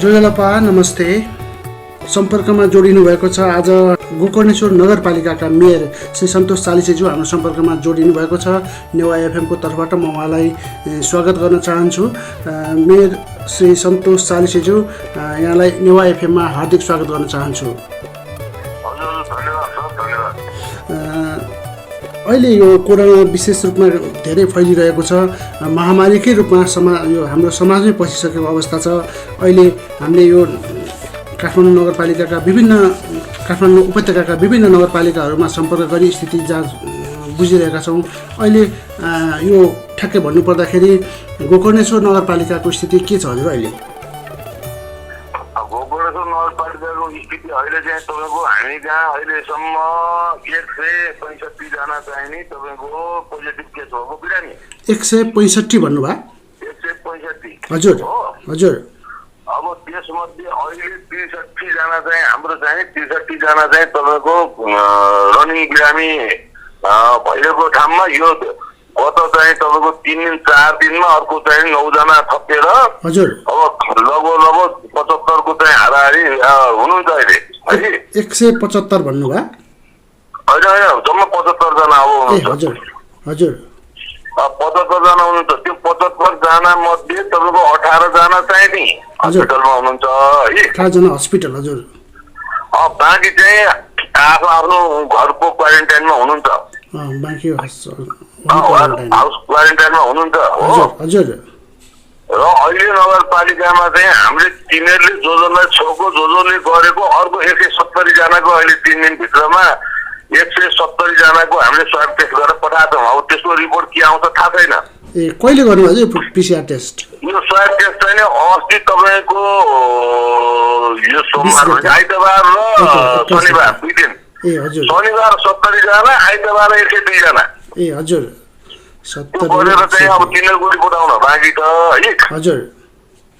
जोजलपा नमस्ते। सम्पर्कमा जोडिनु भएको छ आज गोकर्णेश्वर नगरपालिकाका मेयर श्री सन्तोष चालिसेज्यू हाम्रो सम्पर्कमा जोडिनु भएको छ। नेवा एफएमको तर्फबाट म उहाँलाई स्वागत गर्न चाहन्छु। मेयर श्री सन्तोष चालिसेज्यू, यहाँलाई नेवा एफएममा हार्दिक स्वागत गर्न चाहन्छु। अहिले यो कोरोना विशेष रूपमा धेरै फैलिरहेको छ, महामारीकै रूपमा यो हाम्रो समाजमै पसिसकेको अवस्था छ। अहिले हामीले यो काठमाडौँ नगरपालिकाका काठमाडौँ उपत्यकाका विभिन्न नगरपालिकाहरूमा सम्पर्क गरी स्थिति जाँच बुझिरहेका छौँ। अहिले यो ठ्याक्कै भन्नुपर्दाखेरि गोकर्णेश्वर नगरपालिकाको स्थिति के छ हजुर? अहिले गोकर्णेश्वर नगरपालिकाको स्थिति अहिले चाहिँ तपाईँको हामी कहाँ अहिलेसम्म 165 जना चाहिँ नि तपाईँको पोजिटिभ केस भएको बिरामी। 165 भन्नुभयो? 165 हजुर हजुर। अब त्यसमध्ये अहिले 63 जना चाहिँ हाम्रो चाहिँ 63 जना चाहिँ तपाईँको रनिङ बिरामी भइरहेको ठाउँमा यो गत चाहिँ तपाईँको 3 दिन 4 दिनमा अर्को चाहिँ 9 जना थपेर हजुर अब लगभग 75 को चाहिँ हाराहारी हुनुहुन्छ अहिले। 175 भन्नुभयो? होइन जम्मा 75 जना अब हुनुहुन्छ। हजुर हजुर 75 जना हुनुहुन्छ। त्यो 75 जना मध्ये तपाईँको 18 जना चाहिँ नि हस्पिटलमा हुनुहुन्छ है। 18 जना हस्पिटल हजुर। बाँकी चाहिँ आफ्नो घरको क्वारेन्टाइनमा हुनुहुन्छ, बाँकी हाउस क्वारेन्टाइनमा हुनुहुन्छ हो हजुर। र अहिले नगरपालिकामा चाहिँ हामीले तिनीहरूले जसलाई छोको जसले गरेको अर्को 170 जनाको अहिले 3 दिनभित्रमा 170 जनाको हामीले स्वाब टेस्ट गरेर पठाएको छौँ। अब त्यसको रिपोर्ट के आउँछ थाहा छैन। कहिले गर्नु हजुर पिसिआर टेस्ट? यो स्वाब टेस्ट चाहिँ अस्ति तपाईँको यो सोमबार आइतबार र शनिबार 2 दिन। शनिबार 70 जना, आइतबार 102 जना। हजुर 70 गरेर चाहिँ अब तिनीहरूको रिपोर्ट आउन बाँकी छ है हजुर।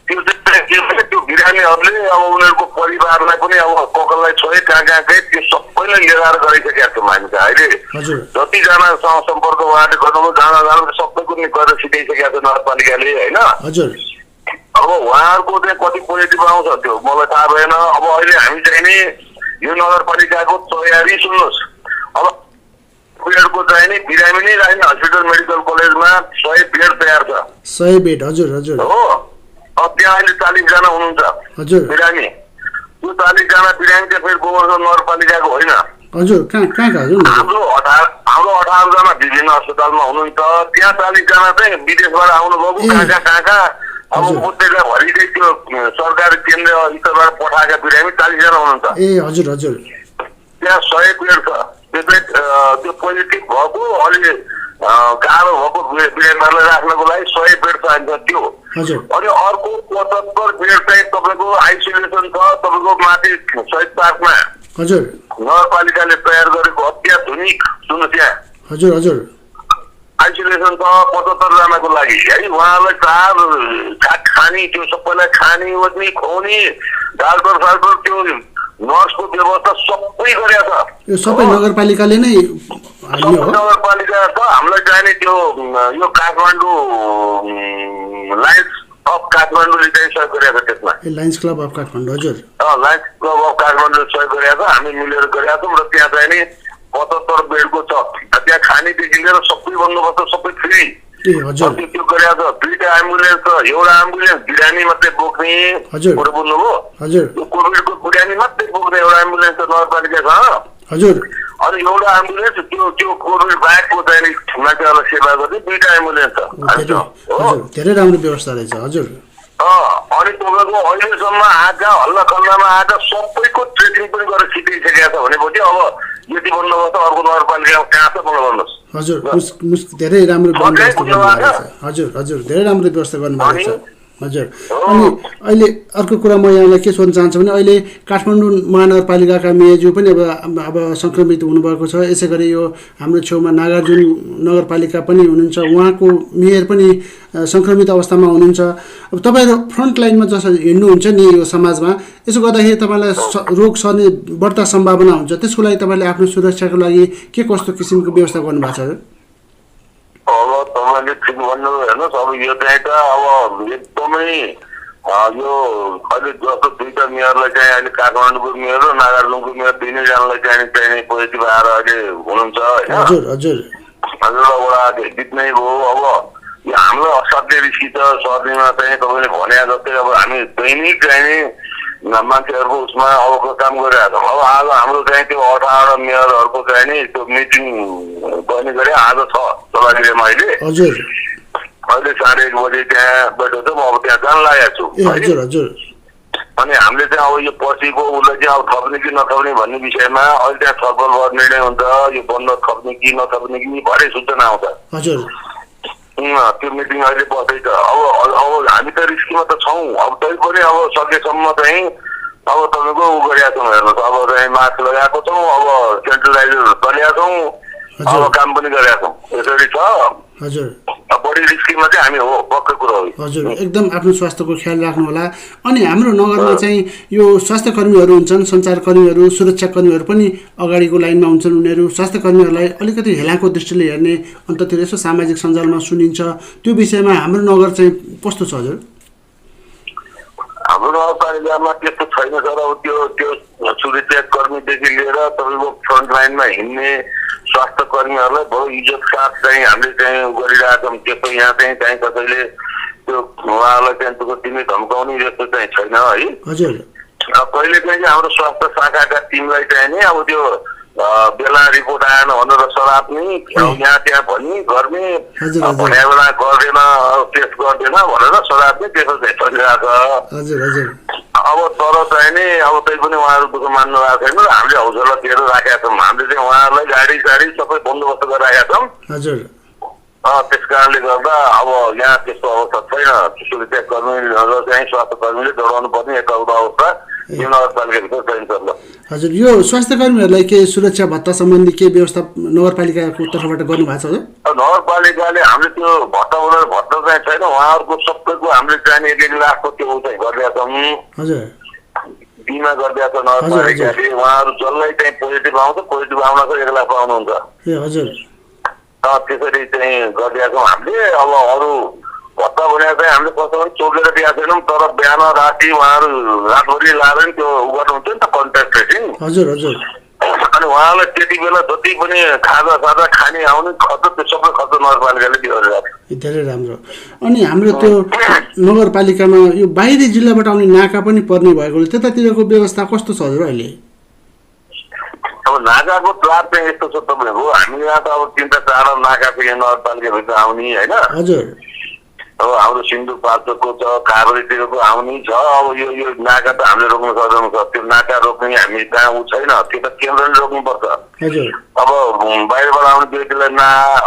त्यो चाहिँ त्यो बिरामीहरूले अब उनीहरूको परिवारलाई पनि अब ककललाई छोए कहाँ कहाँ गए त्यो सबैलाई लिएर गरिसकेका छौँ हामी चाहिँ अहिले। जतिजनासँग सम्पर्क उहाँले गर्नुभयो जान सबैको नि गरेर सिकाइसकेका छ नगरपालिकाले होइन। हजुर अब उहाँहरूको चाहिँ कति पोजिटिभ आउँछ त्यो मलाई थाहा भएन। अब अहिले हामी चाहिँ नि यो नगरपालिकाको तयारी सुन्नुहोस्। अब बेडको चाहिँ नि बिरामी नै राख्ने हस्पिटल मेडिकल कलेजमा 100 बेड तयार छ। 100 बेड हजुर हजुर हो। अब त्यहाँ अहिले 40 जना हुनुहुन्छ हजुर बिरामी। त्यो 40 जना बिरामी चाहिँ फेरि गोकर्णेश्वर नगरपालिकाको होइन हजुर। कहाँ हजुर? हाम्रो 18 जना विभिन्न अस्पतालमा हुनुहुन्छ। त्यहाँ 40 जना चाहिँ विदेशबाट आउनुभएको कहाँ कहाँ अब उपत्यकाभरि चाहिँ त्यो सरकारी केन्द्रीय स्तरबाट पठाएका बिरामी 40 जना हुनुहुन्छ। हजुर हजुर। त्यहाँ 100 बेड छ। त्यो पोजिटिभ भएको अलि गाह्रो भएको बिरामीहरूलाई राख्नको लागि 100 बेड चाहिन्छ त्यो। अनि अर्को 75 बेड चाहिँ तपाईँको आइसोलेसन छ तपाईँको माथि शहीद पार्कमा हजुर। नगरपालिकाले तयार गरेको अत्याधुनिक सुन्नुहोस् यहाँ हजुर हजुर आइसोलेसन छ 75 जनाको लागि है। उहाँलाई खाने त्यो सबैलाई खाने ओर्ने खुवाउने डाक्टर साक्टर त्यो नर्सको व्यवस्था सबै गरेको छ। यो सबै नगरपालिकाले नै नगरपालिका छ। हामीलाई चाहिने त्यो यो काठमाडौँ लायन्स अफ काठमाडौँले चाहिँ सहयोग गरेको छ त्यसमा। लायन्स क्लब अफ काठमाडौँ हजुर। लायन्स क्लब अफ काठमाडौँले सहयोग गरेको छ। हामी मिलेर गरेका छौँ र त्यहाँ चाहिँ नि 75 बेडको छ। त्यहाँ खानेदेखि लिएर सबै बन्दोबस्त सबै फ्री त्यो गरेको छ। 2टा एम्बुलेन्स छ। एउटा एम्बुलेन्स बिरामी मात्रै बोक्ने कुरो बुझ्नुभयो? त्यो कोभिडको बिरामी मात्रै बोक्ने एउटा एम्बुलेन्स छ नगरपालिका छ हजुर। अनि एउटा एम्बुलेन्स त्यो कोभिड बाहेकको चाहिँ मान्छेहरूलाई सेवा गर्ने 2टा एम्बुलेन्स छ। धेरै राम्रो व्यवस्था रहेछ हजुर। अनि तपाईँको अहिलेसम्म आएका हल्ला खल्लामा आएका सबैको ट्रेकिङ पनि गरेर सिकाइसकेका छ भनेपछि अब यति बन्दोबस्त अर्को नगरपालिका कहाँ छ मलाई भन्नुहोस्। हजुर धेरै राम्रो व्यवस्था गर्नुभएको छ। हजुर हजुर धेरै राम्रो व्यवस्था गर्नुभएको छ हजुर। अनि अहिले अर्को कुरा म यहाँलाई के सोध्न चाहन्छु भने अहिले काठमाडौँ महानगरपालिकाका मेयरज्यू पनि अब सङ्क्रमित हुनुभएको छ। यसै गरी यो हाम्रो छेउमा नागार्जुन नगरपालिका पनि हुनुहुन्छ, उहाँको मेयर पनि सङ्क्रमित अवस्थामा हुनुहुन्छ। अब तपाईँहरू फ्रन्ट लाइनमा जसरी हिँड्नुहुन्छ नि यो समाजमा, यसो गर्दाखेरि तपाईँलाई रोग सर्ने बढ्ता सम्भावना हुन्छ। त्यसको लागि तपाईँले आफ्नो सुरक्षाको लागि के कस्तो किसिमको व्यवस्था गर्नुभएको छ? अब तपाईँले ठिक भन्नुभयो हेर्नुहोस्। अब यो चाहिँ त अब एकदमै यो अहिले जस्तो दुईटा मेयरलाई चाहिँ अहिले काठमाडौँको मेयर र नागार्जुनको मेयर दुईजनालाई चाहिँ पोजिटिभ आएर अहिले हुनुहुन्छ होइन एउटा वडा जित्नै हो। अब यो हाम्रो असाध्य रिस्की छ सर्नेमा चाहिँ तपाईँले भने जस्तै अब हामी दैनिक चाहिँ मान्छेहरूको उसमा अबको काम गरिरहेको छौँ। अब आज हाम्रो चाहिँ त्यो 18 मेयरहरूको चाहिँ नि त्यो मिटिङ गर्ने गरे आज छ चौलागिरीमा अहिले 1:30 बजे त्यहाँ बैठक छ। म अब त्यहाँ जान लागेको छु। अनि हामीले चाहिँ अब यो पछिको उसलाई चाहिँ अब थप्ने कि नथप्ने भन्ने विषयमा अहिले त्यहाँ छलफल गर्ने निर्णय हुन्छ। यो बन्द थप्ने कि नथप्ने कि भरे सूचना आउँछ। त्यो मिटिङ अहिले बस्दैछ। अब हामी त रिस्कीमा त छौँ। अब तैपनि अब सकेसम्म चाहिँ अब तपाईँको उ गरेका छौँ हेर्नुहोस्। अब चाहिँ मास्क लगाएको छौँ, अब सेनिटाइजर चलेका छौँ, अब काम पनि गरेका छौँ। यसरी छ। बढी रिस्कीमा चाहिँ हामी हो पक्कै कुरो हो। हजुर एकदम आफ्नो स्वास्थ्यको ख्याल राख्नु होला। अनि हाम्रो नगरमा चाहिँ यो स्वास्थ्य कर्मीहरू हुन्छन्, सञ्चारकर्मीहरू, सुरक्षाकर्मीहरू पनि अगाडिको लाइनमा हुन्छन्। उनीहरू स्वास्थ्य कर्मीहरूलाई अलिकति हेलाको दृष्टिले हेर्ने, अन्ततिर यसो सामाजिक सञ्जालमा सुनिन्छ। त्यो विषयमा हाम्रो नगर चाहिँ कस्तो छ हजुर? हाम्रो नगरपालिकामा त्यस्तो छैन सर। अब त्यो सुरक्षाकर्मीदेखि लिएर तपाईँको फ्रन्ट लाइनमा हिँड्ने स्वास्थ्य कर्मीहरूलाई बहुत इज्जत साथ चाहिँ हामीले चाहिँ गरिरहेका छौँ। त्यस्तो यहाँ चाहिँ कसैले त्यो उहाँहरूलाई चाहिँ तिमी धम्काउने जस्तो चाहिँ छैन है। कहिले कहिले हाम्रो स्वास्थ्य शाखाका टिमलाई चाहिँ नि अब त्यो बेला रिपोर्ट आएन भनेर सराप नि यहाँ त्यहाँ भनी गर्ने भने बेला गर्दैन, टेस्ट गर्दैन भनेर सराप नि त्यसो चाहिँ चलिरहेको छ। अब तर चाहिँ नि अब त्यही पनि उहाँहरू दुःख मान्नु भएको छैन। हामीले हौसला दिएर राखेका छौँ। हामीले चाहिँ उहाँहरूलाई गाडी साडी सबै बन्दोबस्त गरेर राखेका छौँ। त्यस कारणले गर्दा अब यहाँ त्यस्तो अवस्था छैन। सुरक्षाकर्मी र चाहिँ स्वास्थ्य कर्मीले दौडाउनु पर्ने यताउता अवस्था यो नगरपालिकाभित्र छैन सर। हजुर यो स्वास्थ्य कर्मीहरूलाई के सुरक्षा भत्ता सम्बन्धी के व्यवस्था नगरपालिकाको तर्फबाट गर्नुभएको छ हजुर? नगरपालिकाले हामीले त्यो भत्ता चाहिँ छैन। उहाँहरूको सबैको हामीले चाहिने 1 लाखको त्यो चाहिँ गरिरहेका छौँ। बिमा गरिदिएको छ नगरपालिकाले। उहाँहरू जसलाई चाहिँ पोजिटिभ आउँछ, पोजिटिभ आउनको 1 लाख पाउनुहुन्छ। त्यसरी चाहिँ गरिदिएका छौँ हामीले। अब अरू भत्ता भनेर चाहिँ हामीले कस्तो पनि चोकेर दिएका छैनौँ। तर बिहान राति उहाँहरू रातभरि लाएर नि त्यो उ गर्नुहुन्छ नि त कन्ट्याक्ट ट्रेसिङ। अनि उहाँलाई त्यति बेला जति पनि खाजा खाने आउने खर्च त्यो सबै खर्च नगरपालिकाले दिइरहेको छ। धेरै राम्रो। अनि हाम्रो त्यो नगरपालिकामा यो बाहिरी जिल्लाबाट आउने नाका पनि पर्ने भएकोले त्यतातिरको व्यवस्था कस्तो छ हजुर अहिले? अब नाकाको चार चाहिँ यस्तो छ तपाईँको, हामी यहाँ त अब 3-4 नाकाको यहाँ नगरपालिकाभित्र आउने होइन। अब हाम्रो सिन्धुपाल्चोकको छ, काभ्रेतिरको आउने छ। अब यो नाका त हामीले रोक्न सक्दैनौँ। त्यो नाका रोक्ने हामी कहाँ ऊ छैन, त्यो त केन्द्रले रोक्नुपर्छ। अब बाहिरबाट आउने व्यक्तिलाई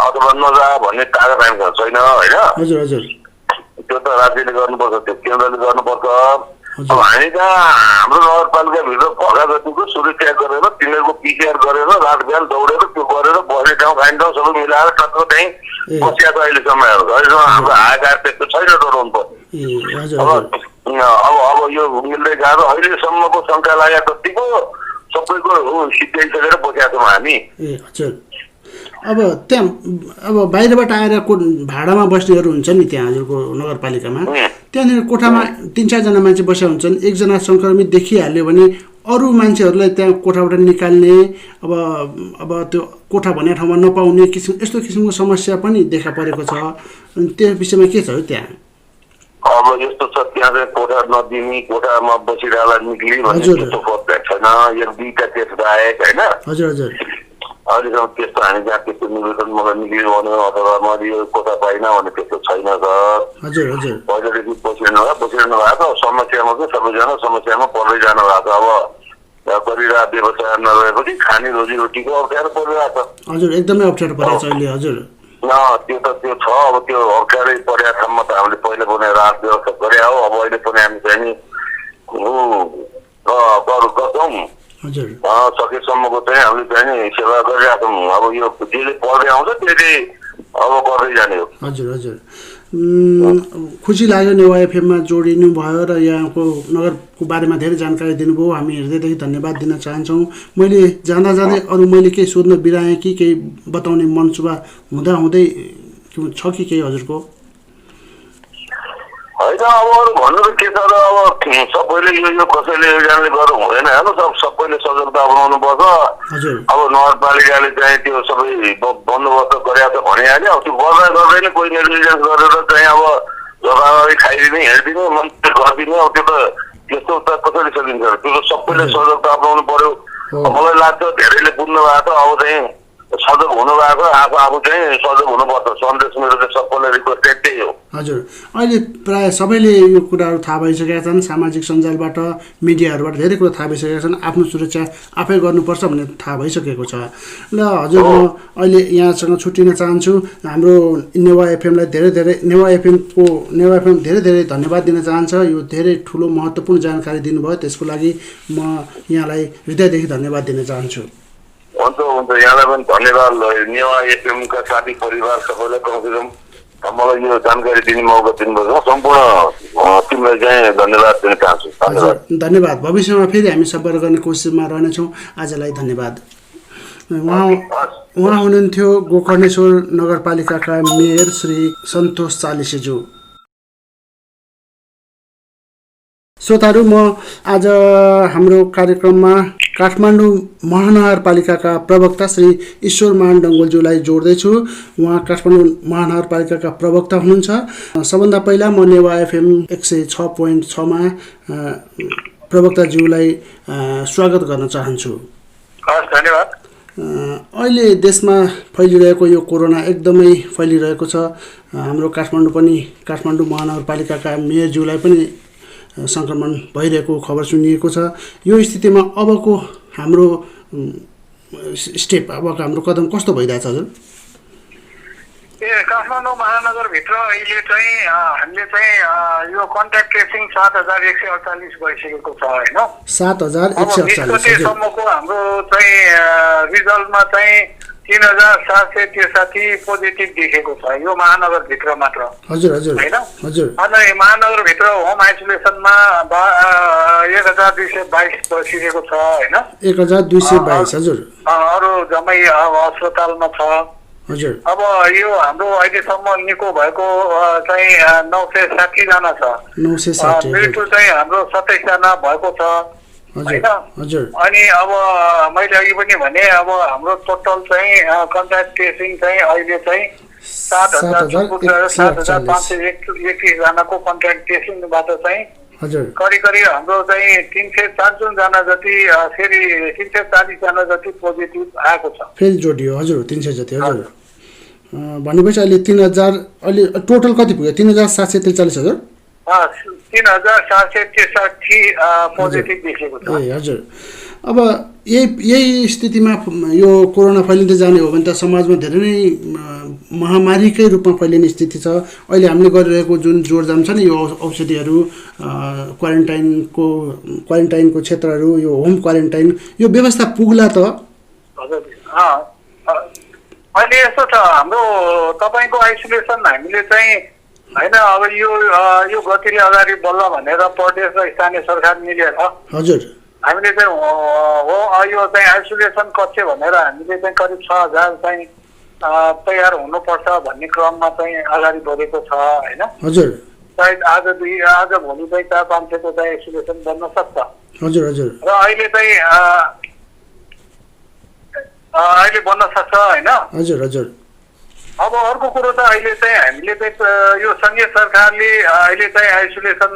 अथवा नजा भन्ने कागज हामीसँग छैन होइन। त्यो त राज्यले गर्नुपर्छ, त्यो केन्द्रले गर्नुपर्छ। अब हामी कहाँ हाम्रो नगरपालिकाभित्र भगा जतिको सुरक्षा गरेर तिनीहरूको पिसिआर गरेर रात बिहान दौडेर त्यो गरेर बस्ने ठाउँ खाने ठाउँ सबै मिलाएर टक्क चाहिँ बसिया छ अहिलेसम्म। अहिलेसम्म हाम्रो आकार त्यस्तो छैन डराउनु पर्छ। अब यो मिल्दै गएको अहिलेसम्मको शङ्का लागेको जतिको सबैको सिद्धाइसकेर बसिया छौँ हामी। अब त्यहाँ अब बाहिरबाट आएर भाडामा बस्नेहरू हुन्छ नि त्यहाँ हजुरको नगरपालिकामा, त्यहाँनिर कोठामा 3-4 जना मान्छे बसेका हुन्छन्। एकजना सङ्क्रमित देखिहाल्यो भने अरू मान्छेहरूलाई त्यहाँ कोठाबाट निकाल्ने, अब त्यो कोठा भन्ने ठाउँमा नपाउने यस्तो किसिमको समस्या पनि देखा परेको छ। अनि त्यो विषयमा के छ त्यहाँ? अब यस्तो छ त्यहाँ चाहिँ कोठा नदिने, कोठामा बसिरहेला निक्ली भन्ने त्यस्तो छैन। यो 2टा केस बाहेक होइन अहिलेसम्म त्यस्तो हामी जहाँ त्यस्तो निवेदन मलाई निक्लिनु भन्यो अथवा मैले यो कोठा पाइनँ भने त्यस्तो छैन सर। पहिलादेखि बसिरहनु भएको समस्यामा चाहिँ सबैजना समस्यामा पर्दै जानु भएको छ। अब परिरहेको व्यवसाय नरहेपछि खाने रोजीरोटीको अप्ठ्यारो परिरहेको छ। हजुर एकदमै अप्ठ्यारो परेको छ अहिले हजुर। त्यो छ। अब त्यो अप्ठ्यारै परेको ठाउँमा त हामीले पहिला पनि राहत व्यवस्था गरे हो। अब अहिले पनि हामी चाहिँ नि गर्छौँ। सकेसम्मको चाहिँ हामीले चाहिँ नि सेवा गरिरहेको छौँ। अब यो जसले पर्दै आउँछ त्यसले अब गर्दै जाने हो। हजुर खुसी लाग्यो नेवा एफएममा जोडिनु भयो र यहाँको नगरको बारेमा धेरै जानकारी दिनुभयो। हामी हृदयदेखि धन्यवाद दिन चाहन्छौँ। मैले जाँदै अरू मैले केही सोध्न बिराएँ कि केही बताउने मनसुबा हुँदै छ कि केही हजुरको? होइन अब अरू भन्नु त के छ र अब सबैले यो कसैले एकजनाले गर्नु हुँदैन होइन सबैले सजगता अपनाउनु पर्छ अब नगरपालिकाले चाहिँ त्यो सबै बन्दोबस्त गरेको छ भनिहाल्यो अब त्यो गर्दैन कोही नेग्लिजेन्स गरेर चाहिँ अब जग्गाबारी खाइदिने हेरिदिने मन्त्री गरिदिने अब त्यो त त्यस्तो त कसरी सकिन्छ त्यो त सबैले सजगता अपनाउनु पर्यो मलाई लाग्छ धेरैले बुझ्नु भएको छ अब चाहिँ सजग हुनु भएको आफू चाहिँ सजग हुनुपर्छ सन्देश मेरो चाहिँ सबैलाई रिक्वेस्ट त्यही हो हजुर अहिले प्राय सबैले यो कुराहरू थाहा भइसकेका छन् सामाजिक सञ्जालबाट मिडियाहरूबाट धेरै कुरा थाहा भइसकेका छन् आफ्नो सुरक्षा आफै गर्नुपर्छ भन्ने थाहा भइसकेको छ ल हजुर म अहिले यहाँसँग छुट्टिन चाहन्छु हाम्रो नेवा एफएमलाई नेवा एफएम धेरै धन्यवाद दिन चाहन्छ यो धेरै ठुलो महत्त्वपूर्ण जानकारी दिनुभयो त्यसको लागि म यहाँलाई हृदयदेखि धन्यवाद दिन चाहन्छु हुन्छ यहाँलाई पनि धन्यवाद नेवा एफएमका साथी परिवार सबैलाई कमसेकम मलाई यो जानकारी दिने मौका दिनुभयो सम्पूर्ण टिमलाई चाहिँ धन्यवाद दिन चाहन्छु धन्यवाद भविष्यमा फेरि हामी सम्पर्क गर्ने कोसिसमा रहनेछौँ आजलाई धन्यवाद उहाँ हुनुहुन्थ्यो गोकर्णेश्वर नगरपालिकाका मेयर श्री सन्तोष चालिसेज्यू श्रोताहरू म आज हाम्रो कार्यक्रममा काठमाडौँ महानगरपालिकाका प्रवक्ता श्री ईश्वरमान डङ्गोलज्यूलाई जोड्दैछु उहाँ काठमाडौँ महानगरपालिकाका प्रवक्ता हुनुहुन्छ सबभन्दा पहिला म नेवा एफएम 106.6मा प्रवक्ताज्यूलाई स्वागत गर्न चाहन्छु धन्यवाद अहिले देशमा फैलिरहेको यो कोरोना एकदमै फैलिरहेको छ हाम्रो काठमाडौँ महानगरपालिकाका मेयरज्यूलाई पनि सङ्क्रमण भइरहेको खबर सुनिएको छ यो स्थितिमा अबको हाम्रो हाम्रो कदम कस्तो भइरहेछ हजुर काठमाडौँ महानगरभित्र अहिले चाहिँ हामीले चाहिँ यो कन्ट्याक्ट ट्रेसिङ 7148 भइसकेको छ होइन 7148 सम्मको हाम्रो चाहिँ रिजल्टमा चाहिँ 3763 पोजिटिभ देखेको छ यो महानगरभित्र मात्र हजुर होइन हजुर अनि महानगरभित्र होम आइसोलेसनमा 1222 बसिरहेको छ होइन 1222 हजुर अरू जम्मै अब अस्पतालमा छ हजुर अब यो हाम्रो अहिलेसम्म निको भएको चाहिँ 960 जना छ 960 मृत्यु चाहिँ हाम्रो 27 जना भएको छ होइन अनि अब मैले अघि पनि भने अब हाम्रो टोटल चाहिँ कन्ट्याक्ट ट्रेसिङ चाहिँ अहिले चाहिँ 7521 जनाको कन्ट्याक्ट ट्रेसिङबाट चाहिँ करिब हाम्रो चाहिँ 304 जना जति फेरि 340 जना जति पोजिटिभ आएको छ फेरि जोडियो हजुर 300 जति हजुर भनेपछि अहिले 3000 अहिले टोटल कति पुग्यो 3743 हजुर 3763 पोजिटिभ देखेको छ ए हजुर अब यही स्थितिमा यो कोरोना फैलिँदै जाने हो भने त समाजमा धेरै नै महामारीकै रूपमा फैलिने स्थिति छ अहिले हामीले गरिरहेको जुन जोडजाम छ नि यो औषधिहरू क्वारेन्टाइनको क्षेत्रहरू यो होम क्वारेन्टाइन यो व्यवस्था पुग्ला त हजुर अहिले यस्तो छ हाम्रो तपाईको आइसोलेसन हामीले चाहिँ हैन अब यो गतिले अगाडि बढ्ला भनेर प्रदेश र स्थानीय सरकार मिलेर हजुर हामीले चाहिँ यो चाहिँ आइसोलेसन कक्ष भनेर हामीले चाहिँ करिब 6000 चाहिँ तयार हुनुपर्छ भन्ने क्रममा चाहिँ अगाडि बढेको छ हैन हजुर सायद आज भोलि चाहिँ 400-500 को चाहिँ आइसोलेसन बन्न सक्छ हजुर हजुर र अहिले चाहिँ अहिले बन्न सक्छ हैन हजुर हजुर अब अर्को कुरो त अहिले चाहिँ हामीले चाहिँ यो संघीय सरकारले अहिले चाहिँ आइसोलेसन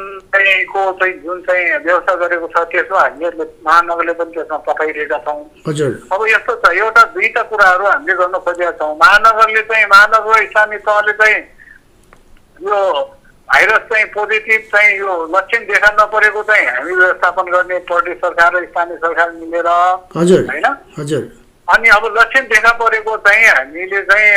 को चाहिँ जुन चाहिँ व्यवस्था गरेको छ त्यसमा हामीले महानगरले पनि त्यसमा पठाइरहेका छौँ हजुर अब यस्तो छ एउटा दुईटा कुराहरू हामीले गर्न खोजेका छौँ महानगर स्थानीय तहले चाहिँ यो भाइरस चाहिँ पोजिटिभ चाहिँ यो लक्षण देखा नपरेको चाहिँ हामी व्यवस्थापन गर्ने प्रदेश सरकार र स्थानीय सरकार मिलेर होइन हजुर अनि अब लक्षण देखा परेको चाहिँ हामीले चाहिँ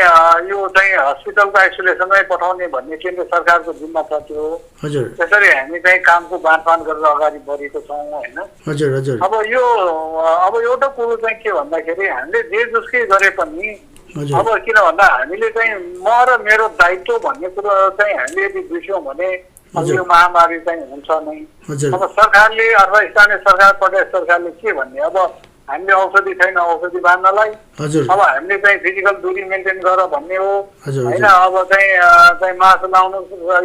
यो चाहिँ हस्पिटलको आइसोलेसनमै पठाउने भन्ने केन्द्र सरकारको जिम्मा छ त्यो हजुर त्यसरी हामी चाहिँ कामको बाँडफाँड गरेर अगाडि बढेको छौँ होइन हजुर हजुर अब एउटा कुरो चाहिँ के भन्दाखेरि हामीले जे जसकै गरे पनि अब किन भन्दा हामीले चाहिँ म र मेरो दायित्व भन्ने कुरो चाहिँ हामीले यदि बुझ्यौँ भने यो महामारी चाहिँ हुन्छ नै अब सरकारले अथवा स्थानीय सरकार प्रदेश सरकारले के भन्ने अब हामीले औषधि छैन औषधि बाँध्नलाई। हजुर अब हामीले चाहिँ फिजिकल दूरी मेन्टेन गर भन्ने हो हजुर होइन। अब चाहिँ मास्क लाउनु,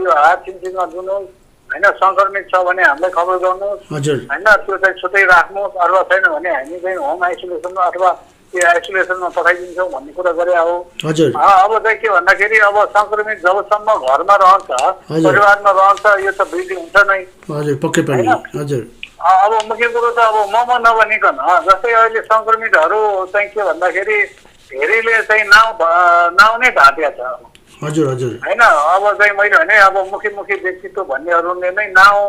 यो हात छिनछिनमा धुनुहोस् होइन। सङ्क्रमित छ भने हामीलाई खबर गर्नुहोस् हजुर होइन। त्यो चाहिँ छुट्टै राख्नुहोस्, अथवा छैन भने हामी चाहिँ होम आइसोलेसनमा अथवा आइसोलेसनमा पठाइदिन्छौँ भन्ने कुरा गरे हो। हजुर अब चाहिँ के भन्दाखेरि अब सङ्क्रमित जबसम्म घरमा रहन्छ, परिवारमा रहन्छ, यो त वृद्धि हुन्छ नै। हजुर पक्कै पनि हजुर। अब मुख्य कुरो त अब म नभनिकन जस्तै अहिले सङ्क्रमितहरू चाहिँ के भन्दाखेरि धेरैले चाहिँ नाउँ नै ढाँटेको छ। हजुर हजुर होइन। अब चाहिँ मैले भने अब मुख्य व्यक्तित्व भन्नेहरूले नै नाउँ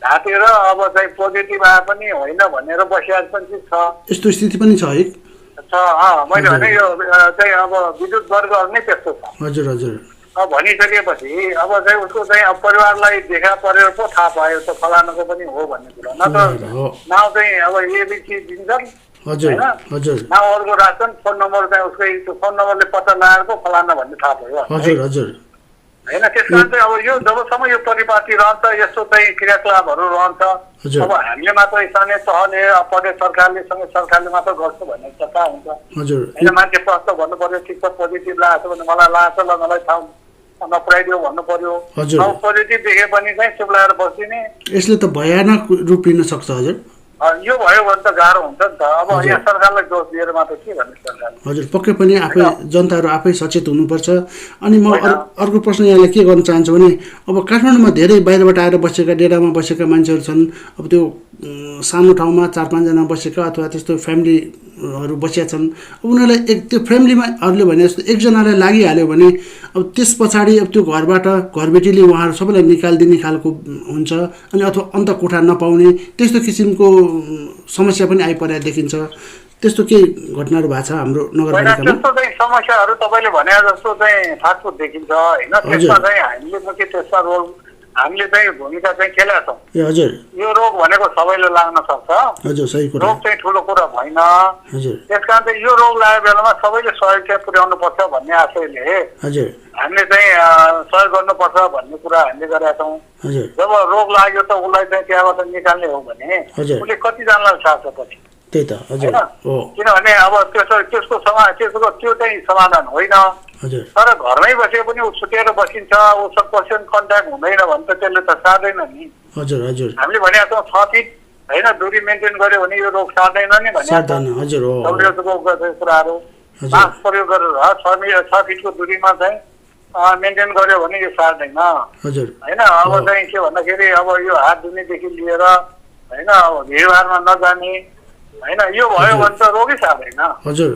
ढाँटेर अब चाहिँ पोजिटिभ आए पनि होइन भनेर बसिरहेको पनि छ। यस्तो स्थिति पनि छ है। मैले भने यो चाहिँ अब विद्युत वर्गहरू नै त्यस्तो छ। हजुर हजुर अब भनिसकेपछि अब चाहिँ उसको चाहिँ अब परिवारलाई देखा परेर पो थाहा पायो त फलानाको पनि हो भन्ने कुरा। न त नाउँ चाहिँ अब एबिसी दिन्छन् हजुर हजुर नाउँ अर्को राख्छन्, फोन नम्बर चाहिँ उसकै फोन नम्बरले पत्ता लगाएर पो फलाना भन्ने थाहा पायो हजुर हजुर होइन। त्यस कारण चाहिँ अब यो जबसम्म यो परिपाटी रहन्छ, यस्तो चाहिँ क्रियाकलापहरू रहन्छ, अब हामीले मात्र स्थानीय तहले प्रदेश सरकारले मात्र गर्छ भन्ने कथा हुन्छ होइन। मान्छे प्रश्न भन्नु पर्यो, ठिक छ पोजिटिभ लागेको छ भने मलाई लागेको छ ल मलाई थाहा नपुऱ्याइदियो भन्नु पर्यो। अब पोजिटिभ देखे पनि चाहिँ चुप लगाएर बस्दिने, यसले त भयानक रूप लिन सक्छ हजुर। यो भयो भने त गाह्रो हुन्छ नि त। अब यहाँ सरकारलाई दोष दिएर मात्र के भन्ने सरकारले। हजुर पक्कै पनि आफै जनताहरू आफै सचेत हुनुपर्छ। अनि म अर्को प्रश्न यहाँलाई के गर्न चाहन्छु भने अब काठमाडौँमा धेरै बाहिरबाट आएर बसेका डेरामा बसेका मान्छेहरू छन्। अब त्यो सानो ठाउँमा 4-5 जना बसेका अथवा त्यस्तो फ्यामिलीहरू बसिया छन्। अब उनीहरूलाई त्यो फ्यामिलीमाहरूले भने जस्तो एकजनालाई लागिहाल्यो भने अब त्यस पछाडि अब त्यो घरबाट घरबेटीले उहाँहरू सबैलाई निकालिदिने खालको हुन्छ अनि अथवा अन्त कोठा नपाउने त्यस्तो किसिमको समस्या पनि आइपरेको देखिन्छ। त्यस्तो केही घटनाहरू भएको छ हाम्रो नगरपालिकामा? त्यस्तो चाहिँ समस्याहरू तपाईँले भने जस्तो चाहिँ फाटफुट देखिन्छ होइन। त्यसमा चाहिँ हामीले मुख्य त्यसमा रोल हामीले चाहिँ भूमिका चाहिँ खेलेका छौँ। ए हजुर यो रोग भनेको सबैले लाग्न सक्छ। हजुर सही कुरा। रोग चाहिँ ठुलो कुरा होइन। हजुर त्यस कारण चाहिँ यो रोग लागेको बेलामा सबैले सहयोग चाहिँ पुर्याउनु पर्छ भन्ने आशयले हजुर हामीले चाहिँ सहयोग गर्नुपर्छ भन्ने कुरा हामीले गरेका छौँ। हजुर जब रोग लाग्यो त उसलाई चाहिँ त्यहाँबाट निकाल्ने हो भने उसले कतिजनालाई सार्छ पछि, त्यही त हजुर हो। किनभने अब त्यसको त्यो चाहिँ समाधान होइन। हजुर तर घरमै बसे पनि ऊ छुटेर बसिन्छ, उसको पर्सन कन्ट्याक्ट हुँदैन भने त त्यसले त सार्दैन नि। हजुर हजुर हामीले भनेका छौँ 6 फिट होइन दूरी मेन्टेन गर्यो भने यो रोग सार्दैन नि भने हजुर हो। कुराहरू मास्क प्रयोग गरेर 6 फिटको दूरीमा चाहिँ मेन्टेन गर्यो भने यो सार्दैन हजुर होइन। अब चाहिँ के भन्दाखेरि अब यो हात धुनेदेखि लिएर होइन अब भिडभाडमा नजाने होइन, यो भयो भने त रोगै सार्दैन। हजुर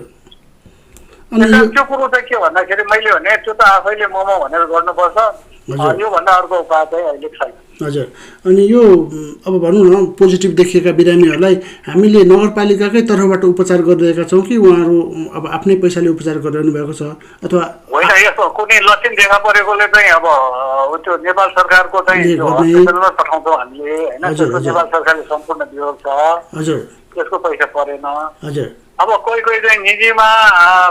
त्यो कुरो चाहिँ के भन्दाखेरि मैले भने त्यो त आफैले मोमो भनेर गर्नुपर्छ। योभन्दा अर्को उपाय चाहिँ अहिले छैन। हजुर अनि यो अब भनौँ न पोजिटिभ देखिएका बिरामीहरूलाई हामीले नगरपालिकाकै तर्फबाट उपचार गरिरहेका छौँ कि उहाँहरू अब आफ्नै पैसाले उपचार गरिरहनु भएको छ अथवा होइन? यस्तो कुनै लक्षण देखा परेकोले चाहिँ अब त्यो नेपाल सरकारको चाहिँ हस्पिटलमा पठाउँछौँ हामीले होइन। त्यसको नेपाल सरकारले सम्पूर्ण विभाग छ, हजुर त्यसको पैसा परेन। हजुर अब कोही चाहिँ निजीमा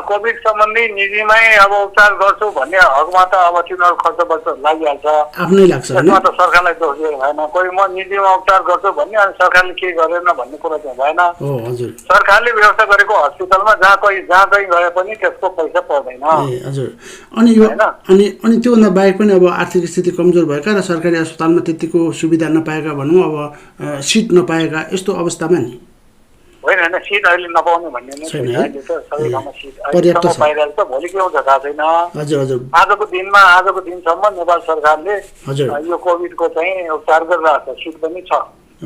कोभिड सम्बन्धी निजीमै अब उपचार गर्छु भन्ने हकमा त अब तिनीहरू खर्च बर्च लागिहाल्छ, आफ्नै लाग्छ। त्यसमा त सरकारलाई दोष दिएर भएन। कोही म निजीमा उपचार गर्छु भन्ने अनि सरकारले के गरेन भन्ने कुरा चाहिँ भएन। सरकारले व्यवस्था गरेको हस्पिटलमा जहाँ कहीँ गए पनि त्यसको पैसा पर्दैन। हजुर अनि यो अनि त्योभन्दा बाहेक पनि अब आर्थिक स्थिति कमजोर भएका र सरकारी अस्पतालमा त्यतिको सुविधा नपाएका भनौँ अब सिट नपाएका यस्तो अवस्थामा नि होइन होइन सिट अहिले नपाउने भन्ने नै छैन। अहिले त सबै ठाउँमा सिट पर्याप्त छ। पाइरहेको छ, भोलि के हुन्छ थाहा छैन। हजुर हजुर आजको दिनसम्म नेपाल सरकारले यो कोभिडको चाहिँ उपचार गरिरहेको छ, सिट पनि छ।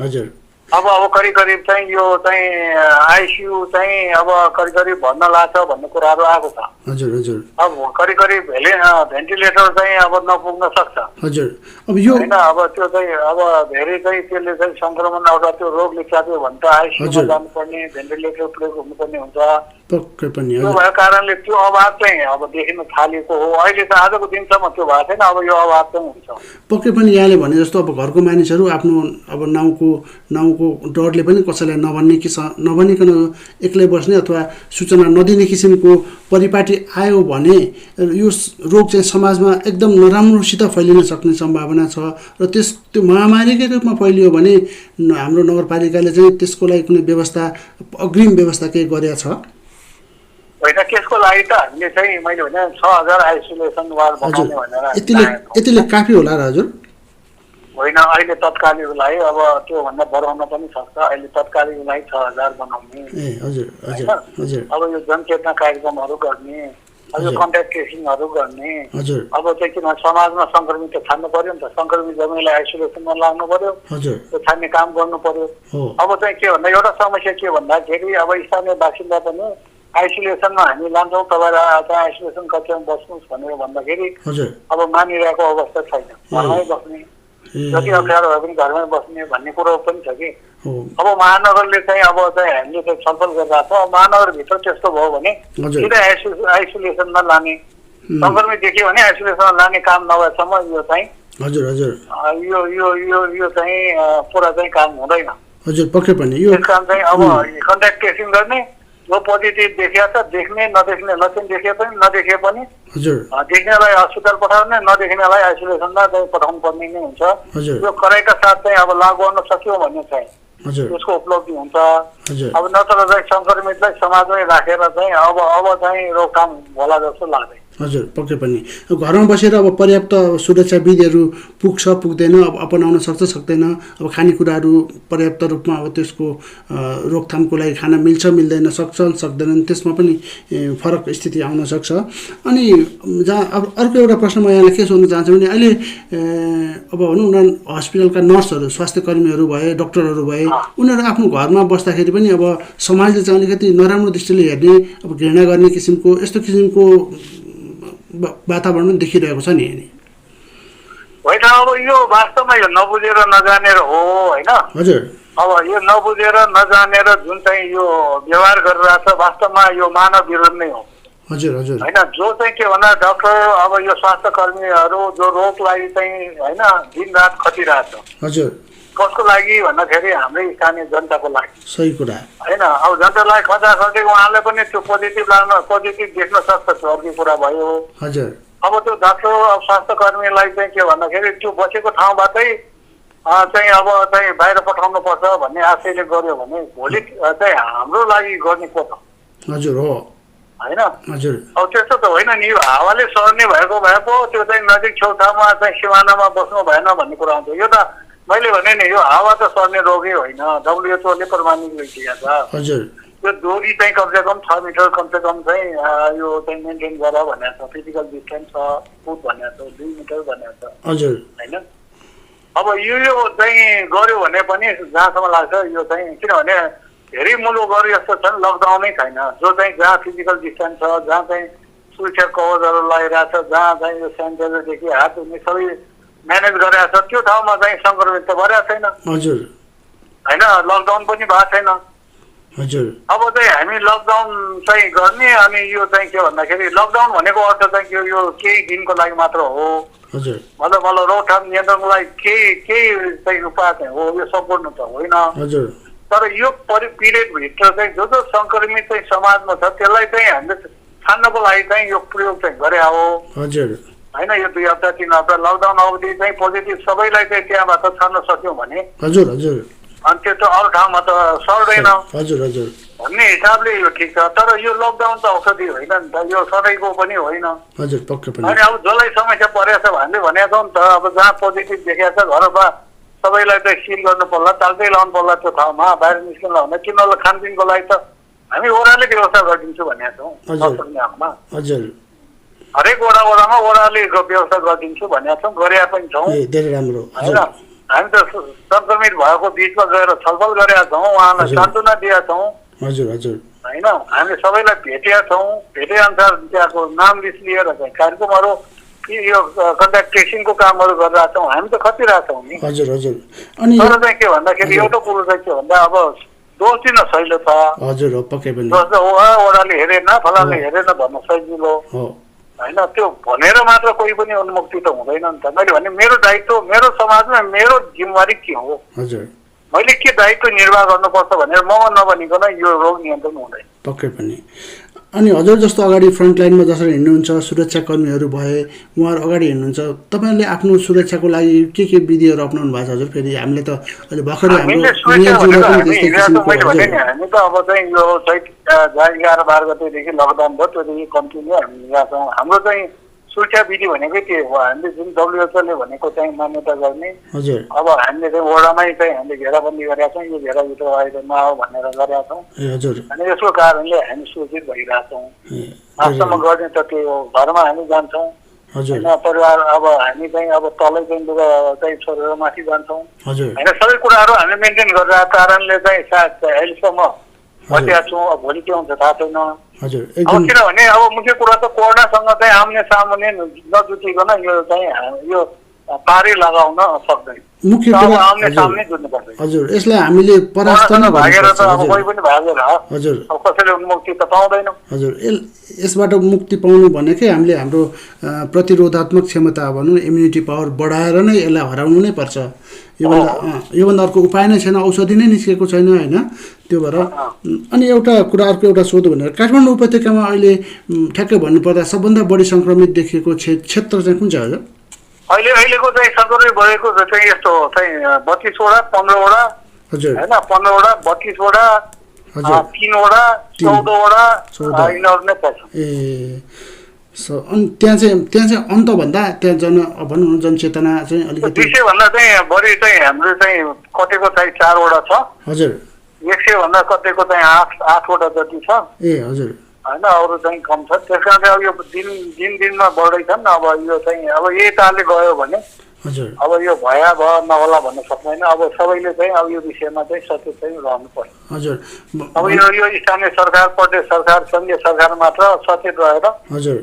हजुर अब करिब चाहिँ यो चाहिँ आइसियु चाहिँ अब करिब भन्न लाग्छ भन्ने कुराहरू आएको छ। हजुर हजुर अब करिब भेन्टिलेटर चाहिँ अब नपुग्न सक्छ। हजुर अब यो होइन अब त्यो चाहिँ अब धेरै चाहिँ त्यसले चाहिँ संक्रमण एउटा त्यो रोगले च्याप्यो भने त आइसियुमा जानुपर्ने, भेन्टिलेटर प्रयोग हुनुपर्ने हुन्छ। पक्कै पनि त्यो भएको कारणले त्यो अभाव चाहिँ अब देखिन थालेको हो। अहिले त आजको दिनसम्म त्यो भएको छैन, अब यो अभाव चाहिँ हुन्छ। पक्कै पनि यहाँले भने जस्तो अब घरको मानिसहरू आफ्नो अब नाउँको किसिमको डरले पनि कसैलाई नभन्ने कि नभनिकन एक्लै बस्ने अथवा सूचना नदिने किसिमको परिपाटी आयो भने यो रोग चाहिँ समाजमा एकदम नराम्रोसित फैलिन सक्ने सम्भावना छ र त्यो महामारीकै रूपमा फैलियो भने हाम्रो नगरपालिकाले चाहिँ त्यसको लागि कुनै व्यवस्था अग्रिम व्यवस्था केही गरेको छ? होइन, त्यसको लागि त हामीले चाहिँ मैले भने 6000 आइसोलेसन वार्ड बनाउने भनेर यतिले काफी होला र हजुर? होइन, अहिले तत्कालीको लागि अब त्योभन्दा बढाउन पनि सक्छ। अहिले तत्कालीको लागि 6000 बनाउने। अब यो जनचेतना कार्यक्रमहरू गर्ने, अब यो कन्ट्याक्ट ट्रेसिङहरू गर्ने। अब चाहिँ किन समाजमा सङ्क्रमित त छान्नु पर्यो नि त, सङ्क्रमित जमिनलाई आइसोलेसनमा लाग्नु पर्यो, त्यो छान्ने काम गर्नु पर्यो। अब चाहिँ के भन्दा एउटा समस्या के भन्दाखेरि अब स्थानीय बासिन्दा पनि आइसोलेसनमा हामी लान्छौँ, तपाईँलाई चाहिँ आइसोलेसन कक्षामा बस्नुहोस् भनेर भन्दाखेरि अब मानिरहेको अवस्था छैन। घरमै बस्ने, जति अप्ठ्यारो भए पनि घरमै बस्ने भन्ने कुरो पनि छ कि। अब महानगरले चाहिँ अब चाहिँ हामीले चाहिँ छलफल गरिरहेको छ। महानगरभित्र त्यस्तो भयो भने सिधै आइसोलेसनमा लाने, सङ्क्रमित देखियो भने आइसोलेसनमा लाने काम नभएसम्म यो चाहिँ यो चाहिँ पुरा चाहिँ काम हुँदैन। पक्कै पनि यो काम चाहिँ अब कन्ट्याक्ट ट्रेसिङ गर्ने, जो पोजिटिभ देखिया छ देख्ने, नदेख्ने लक्षण देखिए पनि नदेखे पनि देख्नेलाई अस्पताल पठाउने, नदेख्नेलाई आइसोलेसनमा चाहिँ पठाउनु पर्ने नै हुन्छ। यो कराइका साथ चाहिँ अब लागू गर्न सक्यो भने चाहिँ त्यसको उपलब्धि हुन्छ। अब नत्र चाहिँ सङ्क्रमितलाई समाजमै राखेर चाहिँ अब चाहिँ रोकथाम होला जस्तो लाग्दैन। हजुर, पक्कै पनि घरमा बसेर अब पर्याप्त सुरक्षा विधिहरू पुग्छ पुग्दैन, अब अपनाउन सक्छ सक्दैन, अब खानेकुराहरू पर्याप्त रूपमा अब त्यसको रोकथामको लागि खान मिल्छ मिल्दैन, सक्छ सक्दैनन्, त्यसमा पनि फरक स्थिति आउन सक्छ। अनि जहाँ अब अर्को एउटा प्रश्न म यहाँलाई के सोध्न चाहन्छु भने अहिले अब भनौँ न हस्पिटलका नर्सहरू, स्वास्थ्य कर्मीहरू भए, डक्टरहरू भए, उनीहरू आफ्नो घरमा बस्दाखेरि पनि अब समाजले चाहिँ अलिकति नराम्रो दृष्टिले हेर्ने, अब घृणा गर्ने किसिमको यस्तो किसिमको वातावरण देखिरहेको छ नि। होइन, अब यो वास्तवमा यो नबुझेर नजानेर हो होइन। हजुर, अब यो नबुझेर नजानेर जुन चाहिँ यो व्यवहार गरिरहेछ वास्तवमा यो मानव विरोध नै हो। हजुर हजुर, होइन, जो चाहिँ के भन्दा डाक्टर अब यो स्वास्थ्य कर्मीहरू जो रोगलाई चाहिँ होइन दिन रात खटिरहेछ। हजुर, कसको लागि भन्दाखेरि हाम्रै स्थानीय जनताको लागि। सही कुरा होइन, अब जनतालाई खटाखटी उहाँले पनि त्यो पोजिटिभ देख्न सक्छ, अर्को कुरा भयो। हजुर, अब त्यो डाक्टर अब स्वास्थ्य कर्मीलाई चाहिँ के भन्दाखेरि त्यो बसेको ठाउँबाटै चाहिँ अब चाहिँ बाहिर पठाउनु पर्छ भन्ने आशयले गर्यो भने भोलि चाहिँ हाम्रो लागि गर्ने को छ? हजुर हो होइन। हजुर, अब त्यस्तो त होइन नि, यो हावाले सर्ने भएको त्यो चाहिँ नजिक छेउछाउमा चाहिँ सिमानामा बस्नु भएन भन्ने कुरा आउँछ। यो त मैले भने नि यो हावा त सर्ने रोगै होइन, WHO ले प्रमाणित गरिदिएको छ। हजुर, यो दूरी चाहिँ कमसेकम 6 मिटर कमसेकम चाहिँ यो चाहिँ मेन्टेन गर भनेको छ, फिजिकल डिस्टेन्स 6 फुट भनेको छ, 2 मिटर भनेको छ। हजुर, होइन, अब यो चाहिँ गर्यो भने पनि जहाँसम्म लाग्छ यो चाहिँ किनभने धेरै मुलुकहरू यस्तो छन् लकडाउनै छैन, जो चाहिँ जहाँ फिजिकल डिस्टेन्स छ, जहाँ चाहिँ सुरक्षा कवचहरू लगाइरहेछ, जहाँ चाहिँ यो सेनिटाइजरदेखि हात धुने सबै म्यानेज गरेर छ, त्यो ठाउँमा चाहिँ सङ्क्रमित त भएकै छैन। हजुर, होइन, लकडाउन पनि भएको छैन। हजुर, अब चाहिँ हामी लकडाउन चाहिँ गर्ने अनि यो चाहिँ के भन्दाखेरि लकडाउन भनेको अर्थ चाहिँ यो केही दिनको लागि मात्र हो। हजुर, मतलब रोकथाम नियन्त्रणको लागि केही चाहिँ उपाय चाहिँ हो, यो सम्पूर्ण त होइन। हजुर, तर यो पिरियडभित्र चाहिँ जो सङ्क्रमित चाहिँ समाजमा छ त्यसलाई चाहिँ हामीले छान्नको लागि चाहिँ यो प्रयोग चाहिँ गरे हो। हजुर, होइन, यो 2 हप्ता 3 हप्ता लकडाउन अवधि चाहिँ पोजिटिभ सबैलाई चाहिँ त्यहाँबाट छान्न सक्यौँ भने हजुर हजुर अनि त्यो त अरू ठाउँमा त सर्दैन। हजुर हजुर, भन्ने हिसाबले यो ठिक छ, तर यो लकडाउन त औषधि होइन नि त, यो सधैँको पनि होइन। हजुर, पक्कै पनि। अनि अब जसलाई समस्या परेको छ हामीले भनेको छौँ नि त, अब जहाँ पोजिटिभ देखेको छ घरमा सबैलाई चाहिँ सिल गर्नु पर्ला, चाल्दै लाउनु पर्ला त्यो ठाउँमा, बाहिर निस्किनु भने तिनीहरूलाई खानपिनको लागि त हामी ओह्रालै व्यवस्था गरिदिन्छु भनेको छौँ नसक्ने ठाउँमा। हजुर, हरेक वडामा ओह्राले व्यवस्था गरिदिन्छु भनेको छौँ, गरेका पनि छौँ। धेरै राम्रो। होइन, हामी त सङ्क्रमित भएको बिचमा गएर छलफल गरेका छौँ, उहाँलाई सान्त्वना दिएका छौँ। हजुर हजुर, होइन, हामीले सबैलाई भेटेका छौँ, भेटे अनुसार त्यहाँको नाम लिस्ट लिएर चाहिँ कार्यक्रमहरू यो कन्ट्याक्ट ट्रेसिङको कामहरू गरिरहेका छौँ, हामी त खटिरहेका छौँ नि। हजुर हजुर, अनि तर चाहिँ के भन्दाखेरि एउटा कुरो चाहिँ के भन्दा अब दोष दिन सजिलो छ। हजुर हो, पक्कै पनि। दोष त ओह्राले हेरेन फलाले हेरेन भन्न सजिलो हो होइन, त्यो भनेर मात्र कोही पनि उन्मुक्ति त हुँदैन नि त। मैले भने मेरो दायित्व मेरो समाजमा मेरो जिम्मेवारी के हो? हजुर, मैले के दायित्व निर्वाह गर्नुपर्छ भनेर ममा नभनिकन यो रोग नियन्त्रण हुँदैन। पक्कै पनि। अनि हजुर जस्तो अगाडि फ्रन्टलाइनमा जसरी हिँड्नुहुन्छ सुरक्षाकर्मीहरू भए उहाँहरू अगाडि हिँड्नुहुन्छ, तपाईँहरूले आफ्नो सुरक्षाको लागि के विधिहरू अपनाउनु भएको छ हजुर? फेरि हामीले त अहिले भर्खरै हामी त अब चाहिँ यो चैत 11-12 गतेदेखि लकडाउन भयो, त्योदेखि कन्टिन्यू हामी हिँडेका छौँ। हाम्रो चाहिँ सुरक्षा विधि भनेकै के हो, हामीले जुन WHO ले भनेको चाहिँ मान्यता गर्ने। हजुर अब हामीले चाहिँ वडामै चाहिँ हामीले घेराबन्दी गरेका छौँ, यो घेराभित्र अहिले नआऊ भनेर गरेका छौँ। हजुर अनि यसको कारणले हामी सुरक्षित भइरहेका छौँ। आजसम्म गर्ने त त्यो हो, घरमा हामी जान्छौँ होइन, परिवार अब हामी चाहिँ अब तलै चाहिँ लुगा चाहिँ छोडेर माथि जान्छौँ होइन, सबै कुराहरू हामीले मेन्टेन गरिरहेको कारणले चाहिँ सायद अहिलेसम्म बसिरहेको छौँ। अब भोलि के हुन्छ थाहा छैन। अब किनभने अब मुख्य कुरा त कोरोनासँग चाहिँ आम्ने सामुन्ने नजुटिकन यो चाहिँ यो पारै लगाउन सक्दैन। मुख्य कुरा आम्ने सामने जुट्नु पर्छ। हजुर यसलाई हामीले परास्त नै भागेर त अब कोही पनि भागेर हजुर अब कसैले मुक्ति त पाउँदैन। हजुर यसबाट मुक्ति पाउनु भनेकै हामीले हाम्रो प्रतिरोधात्मक क्षमता भनौँ इम्युनिटी पावर बढाएर नै यसलाई हराउनु नै पर्छ। योभन्दा अर्को उपाय नै छैन, औषधि नै निस्केको छैन होइन। त्यो भएर अनि एउटा कुरा अर्को एउटा सोधो भनेर काठमाडौँ उपत्यकामा अहिले ठ्याक्कै भन्नुपर्दा सबभन्दा बढी सङ्क्रमित देखिएको क्षेत्र चाहिँ कुन चाहिँ हजुर? अहिलेको चाहिँ सङ्क्रमित भएको चाहिँ यस्तो चाहिँ 32 वडा 15 वडा हजुर होइन, 15 वडा 32 वडा 3 वडा 14 वडा यिनीहरू नै पर्छ। अनि त्यहाँ चाहिँ अन्तभन्दा त्यहाँ भनौँ न जनचेतना चाहिँ अलिकति 200 भन्दा चाहिँ बढी चाहिँ हाम्रो चाहिँ कटेको चाहिँ 4 वडा छ। हजुर 100 भन्दा कटेको चाहिँ 8 वडा जति छ। हजुर होइन, अरू चाहिँ कम छ। त्यस कारण अब यो दिनमा बढ्दैछन्। अब यो चाहिँ अब यही तालले गयो भने हजुर अब यो भयावह नहोला भन्न सक्दैन। अब सबैले चाहिँ अब यो विषयमा चाहिँ सचेत चाहिँ रहनु पर्छ। हजुर अब यो स्थानीय सरकार, प्रदेश सरकार, सङ्घीय सरकार मात्र सचेत रहेर हजुर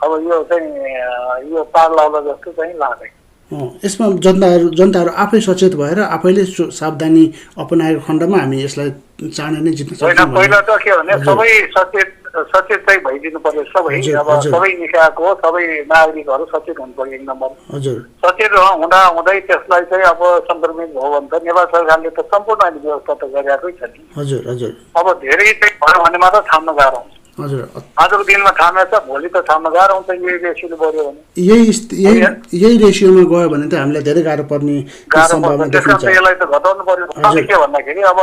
अब यो चाहिँ यो पार लाउला जस्तो चाहिँ लाग्दैन। यसमा जनताहरू आफै सचेत भएर आफैले सावधानी अपनाएको खण्डमा हामी यसलाई चाँडै नै जित्न सक्छौँ। पहिला त के भने सबै सचेत चाहिँ भइदिनु पर्यो। सबै अब सबै निकायको सबै नागरिकहरू सचेत हुनु पर्यो। 1 नम्बर हजुर सचेत हुँदै त्यसलाई चाहिँ अब सङ्क्रमित भयो भने त नेपाल सरकारले त सम्पूर्ण अहिले व्यवस्था त गरिरहेकै छ नि। हजुर हजुर अब धेरै चाहिँ भयो भने मात्र थाम्न गाह्रो हुन्छ। हजुर आजको दिनमा थामेछ, भोलि त थाम्न गाह्रो हुन्छ। यही रेसियोले बढ्यो भने यही रेसियोमा गयो भने त हामीलाई धेरै गाह्रो पर्ने सम्भावना त्यस कारण यसलाई त घटाउनु पर्यो। के भन्दाखेरि अब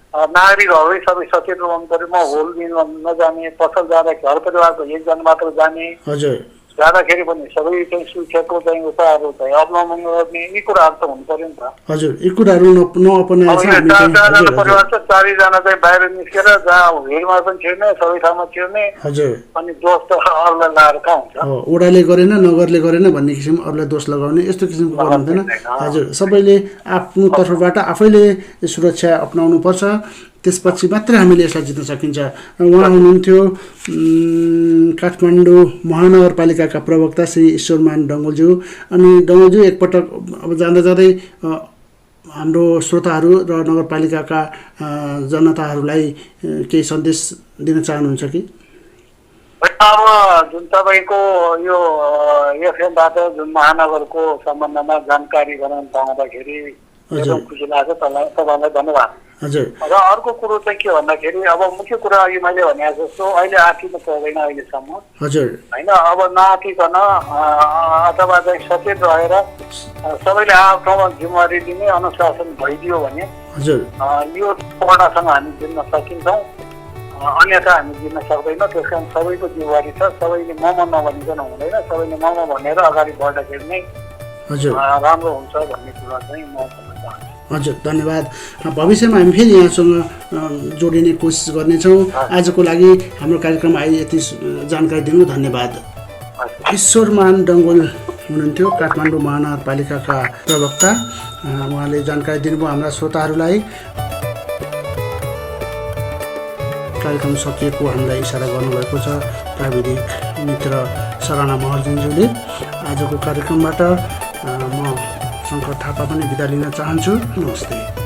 नागरिकहरू सबै सचेत रहनु पर्यो। म होल दिन नजाने, पसल जाँदा घर परिवारको 1 जना मात्र जाने, हजुर जाँदाखेरि पनि सबै चाहिँ सुरक्षाको चाहिँ उपायहरू चाहिँ अप्नाउनु गर्ने, यी कुराहरू त हुनु पर्यो नि त। हजुर यी कुराहरू नअपनाएर 4 परिवार छ, 4 जना चाहिँ बाहिर निस्केर जहाँ भिडमा पनि छिर्ने, सबै ठाउँमा छिर्ने, हजुर अनि दोष त अरूलाई लगाएर कहाँ हुन्छ? ओडाले गरेन नगरले गरेन भन्ने किसिम अरूलाई दोष लगाउने यस्तो किसिमको गर्नु हुँदैन। हजुर सबैले आफ्नो तर्फबाट आफैले सुरक्षा अपनाउनु पर्छ, त्यसपछि मात्रै हामीले यसलाई जित्न सकिन्छ। उहाँ हुनुहुन्थ्यो काठमाडौँ महानगरपालिकाका प्रवक्ता श्री ईश्वरमान डङ्गोलज्यू। अनि डङ्गोलज्यू एकपटक अब जाँदा जाँदै हाम्रो श्रोताहरू र नगरपालिकाका जनताहरूलाई केही सन्देश दिन चाहनुहुन्छ कि? अब जुन तपाईँको यो एफएमबाट जुन महानगरको सम्बन्धमा जानकारी गराउन पाउँदाखेरि एकदम खुसी लाग्छ। तपाईँलाई धन्यवाद। हजुर र अर्को कुरो चाहिँ के भन्दाखेरि अब मुख्य कुरा अघि मैले भने जस्तो अहिले आँटिनु पर्दैन अहिलेसम्म हजुर होइन। अब नआँटिकन अथवा चाहिँ सचेत रहेर सबैले आफ्नो जिम्मेवारी लिने अनुशासन भइदियो भने हजुर यो कोरोनासँग हामी जित्न सकिन्छौँ, अन्यथा हामी जित्न सक्दैनौँ। त्यस कारण सबैको जिम्मेवारी छ। सबैले ममा नभनिकन हुँदैन, सबैले ममा भनेर अगाडि बढ्दाखेरि नै हजुर राम्रो हुन्छ भन्ने कुरा चाहिँ म भन्न चाहन्छु। हजुर धन्यवाद। भविष्यमा हामी फेरि यहाँसँग जोडिने कोसिस गर्नेछौँ। आजको लागि हाम्रो कार्यक्रममा आइ यति जानकारी दिनु धन्यवाद। ईश्वरमान डङ्गोल हुनुहुन्थ्यो काठमाडौँ महानगरपालिकाका प्रवक्ता। उहाँले जानकारी दिनुभयो हाम्रा श्रोताहरूलाई। कार्यक्रम सकिएको हामीलाई इसारा गर्नुभएको छ प्राविधिक मित्र सराना महर्जनज्यूले। आजको कार्यक्रमबाट म शङ्कर थापा पनि बिदा लिन चाहन्छु। नमस्ते।